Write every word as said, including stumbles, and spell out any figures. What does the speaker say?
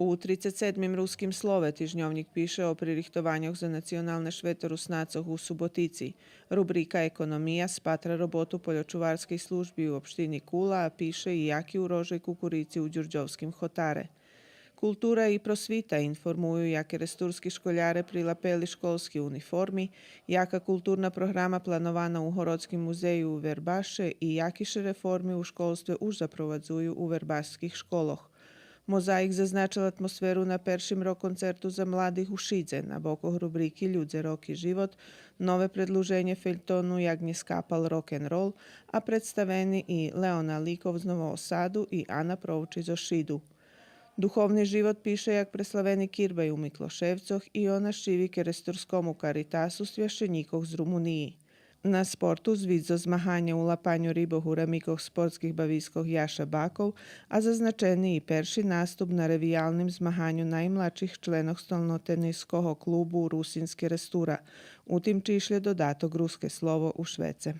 У трицец седмим Руским слове тижньовнїк пише о пририхтованьох за Националне швето Руснацох у Суботици. Рубрика Економия спатра роботу польочуварскей служби у општини Кула, а пише и яки урожай кукурици у Дюрдьовским хотаре. Култура и просвита информую як керестурски школяре прилапели школски униформи, яка културна програма планована у Городским музею у Вербаше и яки ше реформи у школстве уж запровадзую у вербашских школох. Мозаїк зазначел атмосферу на першим рок-концерту за младих у Шидзе, на бокох рубрики Людзе, роки, живот, нове предлуженє фельтону Як нє скапал рок-н-рол, а представени и Леона Ликов з Нового Саду и Ана Провчи зо Шиду. Духовни живот пише як преславени кирбай у Миклошевцох и о нащиви керестурскому Каритасу священїкох з Румуниї. На Спорту звит зо змаганє у лапаню рибох у рамикох спортских бавискох Яша Баков, а зазначени и перши наступ на ревиялним змаганю наймладших членох столнотениского клубу Русински Рестура. У тим чишлє додаток Руске слово у швеце.